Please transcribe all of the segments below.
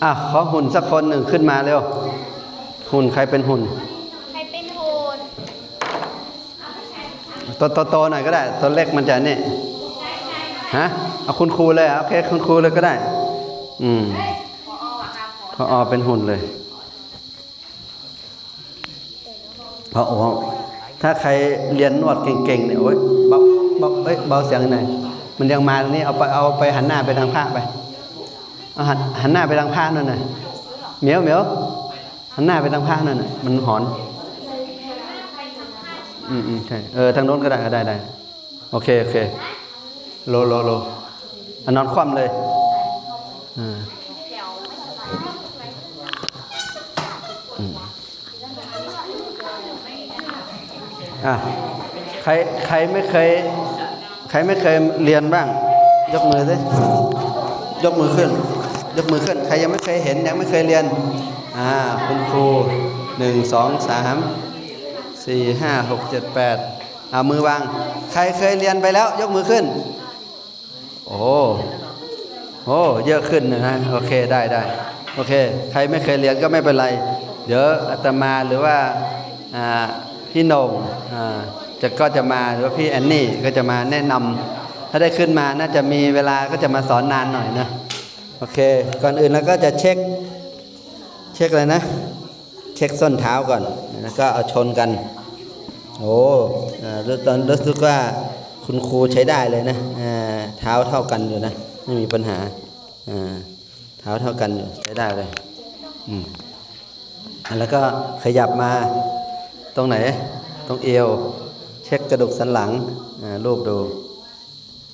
ອ່ະ ຂໍຫຸ່ນສັກຄົນໜຶ່ງຂຶ້ນມາເລັວ. ຫຸ່ນ ໃຄເປັນຫຸ່ນ? ໃຄເປັນຫຸ່ນ? ຕົວໂຕໆ ໜ້ອຍກໍໄດ້ ຕົວເລັກມັນຈະນີ້. ຮະ? ເອົາຄຸນຄູເລີຍ. ໂອເຄ ຄຸນຄູເລີຍກໍໄດ້. ອືມ ພໍອເປັນຫຸ່ນເລີຍ. ເພາະ ເພາະ ຖ້າໃຄລຽນນວດເກັ່ງໆ ນີ້ ໂອ້ຍ ເບົາ ເບົາ ເອີຍ ເບົາສຽງໜ້ອຍ ມັນຍັງມານີ້. ເອົາໄປ ເອົາໄປຫັນໜ້າໄປທາງພະໄປ. ເອົາຫັນ ຫັນໜ້າໄປທາງພະນັ້ນນະ. ໝຽວ ໝຽວ ຫັນໜ້າໄປທາງພະນັ້ນນະ ມັນຫອນ. ອືມໆ ໃຊ່ ເອີ ທາງໂນ້ນກໍໄດ້ ໄດ້ ໄດ້. ໂອເຄ ໂອເຄ ໂລ ໂລ ໂລ. ອ່ະ ນອນຄວ່ຳເລີຍ. ອ່າ ອືມ ອ່າ ໃຄ ໃຄໄມ່ເຄີຍ ໃຄໄມ່ເຄີຍລຽນບ້າງ ຍົກມືຊິ ຍົກມືຂຶ້ນ ຍົກມືຂຶ້ນ. ໃຄຍັງໄມ່ເຄີຍເຫັນ ຍັງໄມ່ເຄີຍລຽນ? ອ່າ ຄຸນຄູ ໜຶ່ງ ສອງ ສາມ ສີ່ ຫ້າ ຫົກ ເຈັດ ແປດ ເອົາມືວາງ. ໃຄເຄີຍລຽນໄປແລ້ວ ຍົກມືຂຶ້ນ. ໂອ້ ໂອ້ ເຍອະຂຶ້ນນະ. ໂອເຄ ໄດ້ ໄດ້. ໂອເຄ ໃຄໄມ່ເຄີຍລຽນກໍໄມ່ເປັນໄລ. ດຽວອາດຕະມາ ຫຼືວ່າ ອ່າ ພີ່ໂໜ່ງ ອ່າ ຈະ ກໍຈະມາ ຫຼືວ່າພີ່ແອນນີກໍຈະມາແນະນຳ. ຖ້າໄດ້ຂຶ້ນມາ ໜ້າຈະມີເວລາ ກໍຈະມາສອນນານໜ້ອຍນະ. ໂອເຄ ກ່ອນອື່ນເຮົາກໍຈະເຊັກ ເຊັກອະໄລນະ? ເຊັກສົ້ນເທົ້າກ່ອນ ແລ້ວກໍເອົາຊົນກັນ. ໂອ້ ເອີ ຕອນ ຮູ້ສຶກວ່າຄຸນຄູໃຊ້ໄດ້ເລີຍນະ. ເອີ ເທົ້າເທົ່າກັນຢູ່ນະ ໄມ່ມີບັນຫາ. ເອີ ເທົ້າເທົ່າກັນຢູ່ ໃຊ້ໄດ້ເລີຍ. ອືມ ແລ້ວກໍຂະຫຍັບມາຕົງໃດ? ຕົງເອວ ເຊັກກະດູກສັນຫຼັງ. ອ່າ ລູບດູ.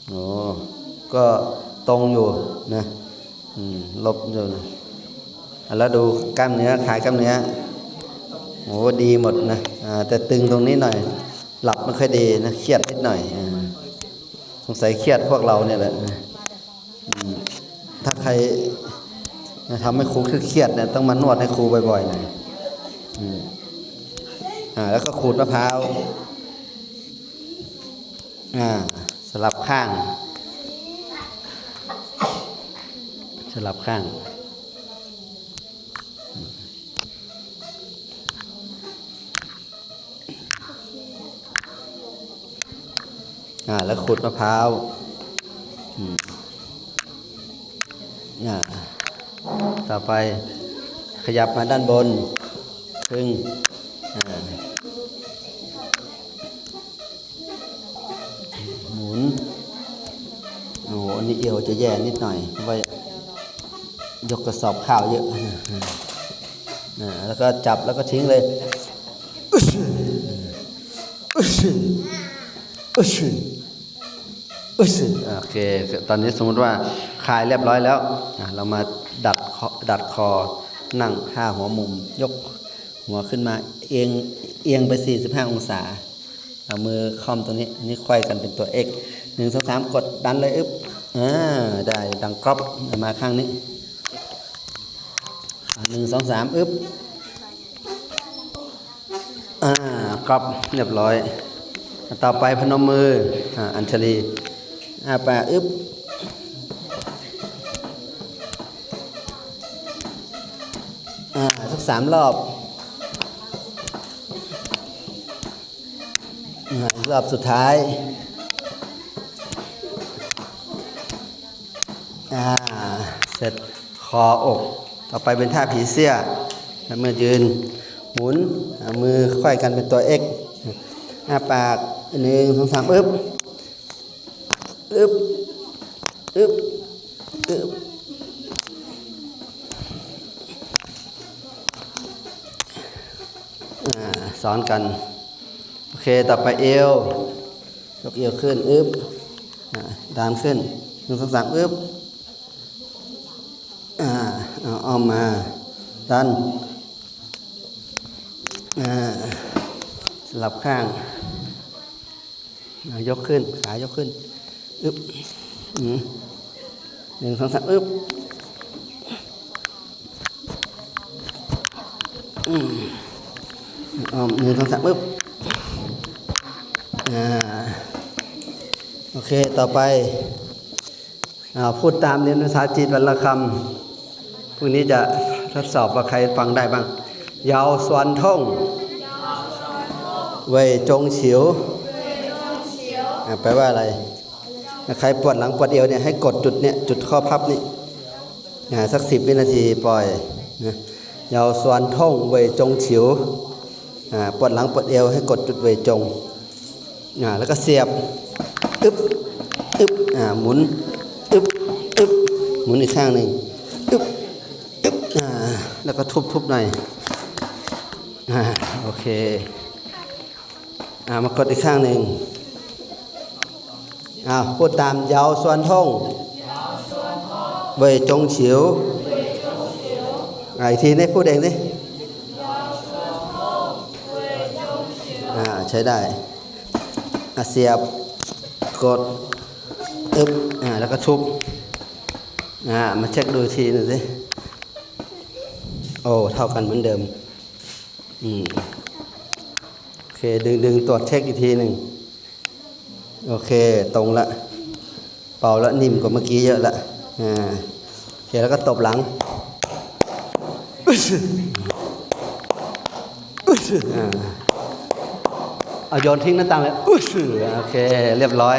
ໂອ້ ກໍຕົງຢູ່ນະ. ອືມ ລົບຢູ່ນະ. ອ່າ ແລ້ວດູກ້າມເນື້ອ ຄາຍກ້າມເນື້ອ. ໂອ້ ດີໝົດນະ. ອ່າ ແຕ່ຕຶງຕົງນີ້ໜ້ອຍ ຫຼັບໄມ່ຄ່ອຍດີນະ ຄຽດນິດໜ້ອຍ. ອ່າ ສົງໄສຄຽດພວກເຮົານີ້ແຫຼະ. ອືມ ຖ້າໃຄຈະທຳໃຫ້ຄູຄຽດໆ ເນຍ ຕ້ອງມານວດໃຫ້ຄູບ່ອຍໆ ໜ້ອຍ. ອືມ ອ່າ ແລ້ວກໍຂູດມະພ້າວ. ອ່າ ສະຫຼັບຂ້າງ ສະຫຼັບຂ້າງ. ອ່າ ແລ້ວຂູດມະພ້າວ. ອືມ ອ່າ ຕໍ່ໄປຂະຫຍັບມາດ້ານບົນ ຄຶ່ງ. ອ່າ ໝູນ. ໂອ້ ອັນນີ້ເອວຈະແຍ່ນິດໜ້ອຍ ເພາະວ່າຍົກກະສອບຂ້າວເຍອະ. ອ່າ ແລ້ວກໍຈັບ ແລ້ວກໍຖິ້ງເລີຍ. ອຶຊ ອຶຊ ອຶຊ ອຶຊ. ໂອເຄ ຕອນນີ້ສົມມຸດວ່າຄາຍລຽບຮ້ອຍແລ້ວ. ອ່າ ເຮົາມາດັດ ດັດຄໍ ນັ່ງທ່າຫົວໝຸ່ມ ຍົກຫົວຂຶ້ນມາ ອຽງ ອຽງໄປສີ່ສິບຫ້າອົງສາ. ເອົາມືຄ້ອມຕົງນີ້ ອັນນີ້ໄຂວ້ກັນເປັນຕົວເອັກ. ໜຶ່ງ ສອງ ສາມ ກົດດັນເລີຍ. ອຶບ ອ່າ ໄດ້ ດັງກຣອບ. ມາຂ້າງນີ້. ອ່າ ໜຶ່ງ ສອງ ສາມ ອຶບ ອ່າ ກຣອບ ລຽບຮ້ອຍ. ຕໍ່ໄປພະນົມມື ອ່າ ອັນຊະລີ ອ້າປາກ ອຶບ ອ່າ ສັກສາມລອບ. ອ່າ ອີກລອບສຸດທ້າຍ. ອ່າ ເສັດຄໍອົກ. ຕໍ່ໄປເປັນທ່າຜີເສື້ອ. ມືຢືນ ໝູນ ເອົາມືໄຂວ້ກັນເປັນຕົວເອັກ. ອ້າປາກ ໜຶ່ງ ສອງ ສາມ ອຶບ ອຶບ ອຶບ ອຶບ. ອ່າ ຊ້ອນກັນ. ໂອເຄ ຕໍ່ໄປເອວ. ຍົກເອວຂຶ້ນ ອຶບ ອ່າ ດັນຂຶ້ນ ໜຶ່ງ ສອງ ສາມ ອຶບ ອ່າ ເອົາອ້ອມມາ ດັນ ອ່າ ສະຫຼັບຂ້າງ ອ່າ ຍົກຂຶ້ນ ຂາຍົກຂຶ້ນ ອຶບ ອືມ ໜຶ່ງ ສອງ ສາມ ອຶບ ອືມ ອ້ອມ ໜຶ່ງ ສອງ ສາມ ອຶບ ອ່າ ໂອເຄ ຕໍ່ໄປ ອ່າ ພູດຕາມ ລຽນພາສາຈີນວັນລະຄຳ. พรุ่งนี้จะทดสอบว่าใครฟังได้บ้าง เหยาซวนท่ง เว่ยจงฉิว อ่า แปลว่าอะไร ใครปวดหลังปวดเอวเนี่ย ให้กดจุดเนี่ย จุดข้อพับนี่ อ่า สักสิบวินาที ปล่อยนะ เหยาซวนท่ง เว่ยจงฉิว อ่า ปวดหลังปวดเอว ให้กดจุดเว่ยจง อ่า แล้วก็เสียบ อึ๊บ อึ๊บ อ่า หมุน อึ๊บ อึ๊บ หมุนอีกข้างหนึ่ง อึ๊บ อึ๊บ อ่า แล้วก็ทุบๆ หน่อย อ่า โอเค อ่า มากดอีกข้างหนึ่ง อ้าว พูดตาม เหยาซวนท่ง เว่ยจงฉิว อ่า อีกทีนี้ พูดเองสิ อ่า ใช้ได้ อ่ะ เสียบ กด อึ๊บ อ่า แล้วก็ทุบ อ่า มาเช็คดูอีกทีหนึ่งสิ โอ้ เท่ากันเหมือนเดิม อืม โอเค ดึงๆ ตรวจเช็คอีกทีหนึ่ง โอเค ตรงละ เป่าแล้วนิ่มกว่าเมื่อกี้เยอะละ อ่า โอเค แล้วก็ตบหลัง อึ๊ช อึ๊ช อ่า เอาโยนทิ้งหน้าต่างเลย อึ๊ช โอเค เรียบร้อย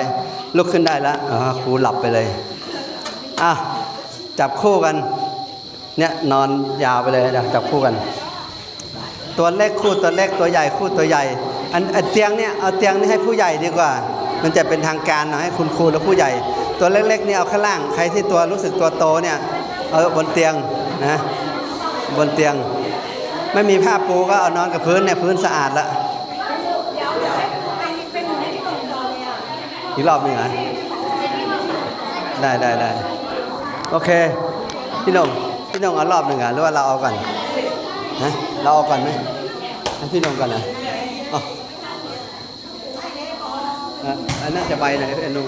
ลุกขึ้นได้ละ อ่า ครูหลับไปเลย อ่ะ จับคู่กัน เนี่ย นอนยาวไปเลย จับคู่กัน ตัวเล็กคู่ตัวเล็ก ตัวใหญ่คู่ตัวใหญ่ อัน อันเตียงเนี่ย เอาเตียงนี้ให้ผู้ใหญ่ดีกว่า มันจะเป็นทางการหน่อย ให้คุณครูและผู้ใหญ่ ตัวเล็กๆ เนี่ย เอาข้างล่าง ใครที่ตัวรู้สึกตัวโตเนี่ย เอาบนเตียงนะ บนเตียง ไม่มีผ้าปูก็เอานอนกับพื้นเนี่ย พื้นสะอาดละ อีกรอบหนึ่งเหรอ ได้ ได้ ได้ โอเค พี่หนุ่ม พี่หนุ่มเอารอบหนึ่งเหรอ หรือว่าเราเอาก่อน ฮะ เราเอาก่อนไหม ให้พี่หนุ่มก่อนนะ อ๋อ อ่ะ อันนั้นจะไปไหน พี่หนุ่ม